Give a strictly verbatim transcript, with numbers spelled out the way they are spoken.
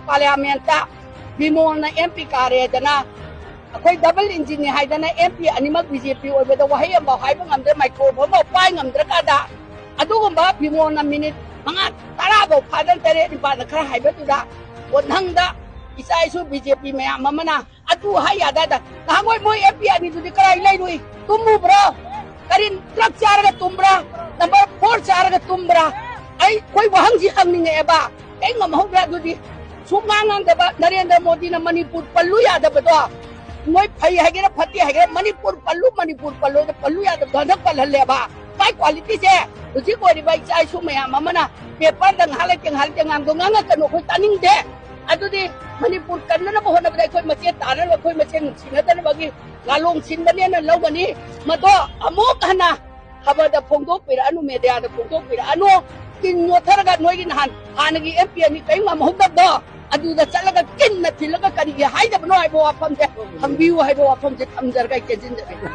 ꯄꯥꯔꯂꯤꯌꯥꯃꯦꯟꯠꯇ ꯕꯤꯃꯣꯜꯅ M P ꯀꯥꯔꯦꯗꯅ, ꯑꯩꯈꯣꯏ double ꯏꯟꯖꯤꯟꯅꯤ ꯍꯥꯏꯗꯅ M P ꯑꯅꯤꯃꯛ ꯕꯤ ꯖꯦ ꯄꯤ ꯑꯣꯏꯕꯗ ꯋꯥꯍꯩ ꯑꯃꯐꯥꯎ ꯍꯥꯏꯕ ꯉꯝꯗ꯭ꯔꯦ, ꯃꯥꯏꯀ꯭ꯔꯣꯐꯣꯟꯐꯥꯎ ꯄꯥꯏ ꯉꯝꯗ꯭ꯔꯀꯥꯟꯗ, ꯑꯗꯨꯒꯨꯝꯕ ꯕꯤꯃꯣꯜꯅ ꯃꯤꯅꯤꯠ ꯃꯉꯥ ꯇꯔꯥꯐꯥꯎ ꯐꯥꯗꯅ ꯇꯔꯦꯠ ꯅꯤꯄꯥꯜꯗ ꯈꯔ ꯍꯥꯏꯕꯗꯨꯗ ꯀꯣꯟꯊꯪꯗ ꯏꯆꯥ ꯏꯁꯨ ꯕꯤ ꯖꯦ ꯄꯤ ꯃꯌꯥꯝ ꯑꯃꯅ ꯑꯗꯨ ꯍꯥꯏ ꯌꯥꯗꯥꯗ ꯅꯍꯥꯟꯋꯥꯏ ꯃꯣꯏ ꯑꯦꯝ ꯄꯤ ꯑꯅꯤꯗꯨꯗꯤ ꯀꯔꯥꯏ ꯂꯩꯔꯨꯏ? ꯇꯨꯝꯃꯨꯕ꯭ꯔꯣ? ꯀꯔꯤ ꯗ꯭ꯔꯒ ꯆꯥꯔꯒ ꯇꯨꯝꯕ꯭ꯔꯥ? ꯅꯝꯕꯔ ꯐꯣꯔ ꯆꯥꯔꯒ ꯇꯨꯝꯕ꯭ꯔꯥ? ꯑꯩ ꯑꯩꯈꯣꯏ ꯋꯥꯍꯪꯁꯤ ꯍꯪꯅꯤꯡꯉꯛꯑꯦꯕ꯫ ꯀꯩ ꯉꯝꯍꯧꯗ꯭ꯔꯦ ꯑꯗꯨꯗꯤ꯫ ꯁꯨꯡꯉꯥꯡ ꯉꯥꯡꯗꯕ ꯅꯔꯦꯟꯗ꯭ꯔ ꯃꯣꯗꯤꯅ ꯃꯅꯤꯄꯨꯔ ꯄꯜꯂꯨ ꯌꯥꯗꯕꯗꯣ, ꯃꯣꯏ ꯐꯩ ꯍꯥꯏꯒꯦꯔꯥ ꯐꯠꯇꯦ ꯍꯥꯏꯒꯦꯔꯥ, ꯃꯅꯤꯄꯨꯔ ꯄꯜꯂꯨ, ꯃꯅꯤꯄꯨꯔ ꯄꯜꯂꯨ, ꯄꯜꯂꯨ ꯌꯥꯗꯕꯗꯣ ꯍꯟꯗꯛ ꯄꯜꯍꯜꯂꯦꯕ꯫ ꯃꯥꯏ ꯀ꯭ꯋꯥꯂꯤꯇꯤꯁꯦ ꯍꯧꯖꯤꯛ ꯑꯣꯏꯔꯤꯕ ꯏꯆꯥ ꯏꯁꯨ ꯃꯌꯥꯝ ꯑꯃꯅ ꯄꯦꯄꯔꯗ ꯉꯥꯏꯍꯥꯛ ꯂꯩꯇꯦ, ꯉꯥꯏꯍꯥꯛ ꯂꯩꯇꯦ ꯉꯥꯡꯗꯣ ꯉꯥꯡꯉꯛꯀꯅꯨ, ꯑꯩꯈꯣꯏ ꯇꯥꯅꯤꯡꯗꯦ꯫ ꯑꯗꯨꯗꯤ ꯃꯅꯤꯄꯨꯔ ꯀꯟꯅꯅꯕ ꯍꯣꯠꯅꯕꯗ ꯑꯩꯈꯣꯏ ꯃꯁꯦꯟ ꯇꯥꯅꯅꯕ, ꯑꯩꯈꯣꯏ ꯃꯁꯦꯟ ꯅꯨꯡꯁꯤꯅꯗꯅꯕꯒꯤ ꯂꯥꯂꯣꯡ ꯁꯤꯟꯕꯅꯦꯅ ꯂꯧꯒꯅꯤ꯫ ꯃꯗꯣ ꯑꯃꯨꯛ ꯍꯟꯅ ꯈꯕꯔꯗ ꯐꯣꯡꯗꯣꯛꯄꯤꯔꯛꯑꯅꯨ, ꯃꯦꯗꯤꯌꯥꯗ ꯐꯣꯡꯗꯣꯛꯄꯤꯔꯛꯑꯅꯨ꯫ ꯇꯤꯟ ꯌꯣꯠꯊꯔꯒ ꯅꯣꯏꯒꯤ ꯅꯍꯥꯟ ꯍꯥꯟꯅꯒꯤ ꯑꯦꯝ ꯄꯤ ꯑꯅꯤ ꯀꯔꯤꯝ ꯉꯝꯍꯧꯗꯕꯗꯣ, ꯑꯗꯨꯗ ꯆꯠꯂꯒ ꯀꯤꯟꯅ ꯊꯤꯜꯂꯒ ꯀꯔꯤꯒꯤ ꯍꯥꯏꯗꯕꯅꯣ ꯍꯥꯏꯕ ꯋꯥꯐꯝꯁꯦ ꯍꯪꯕꯤꯌꯨ ꯍꯥꯏꯕ ꯋꯥꯐꯝꯁꯦ ꯊꯝꯖꯔꯒ ꯑꯩ ꯇꯦꯟꯁꯤꯟꯖꯔꯒꯦ꯫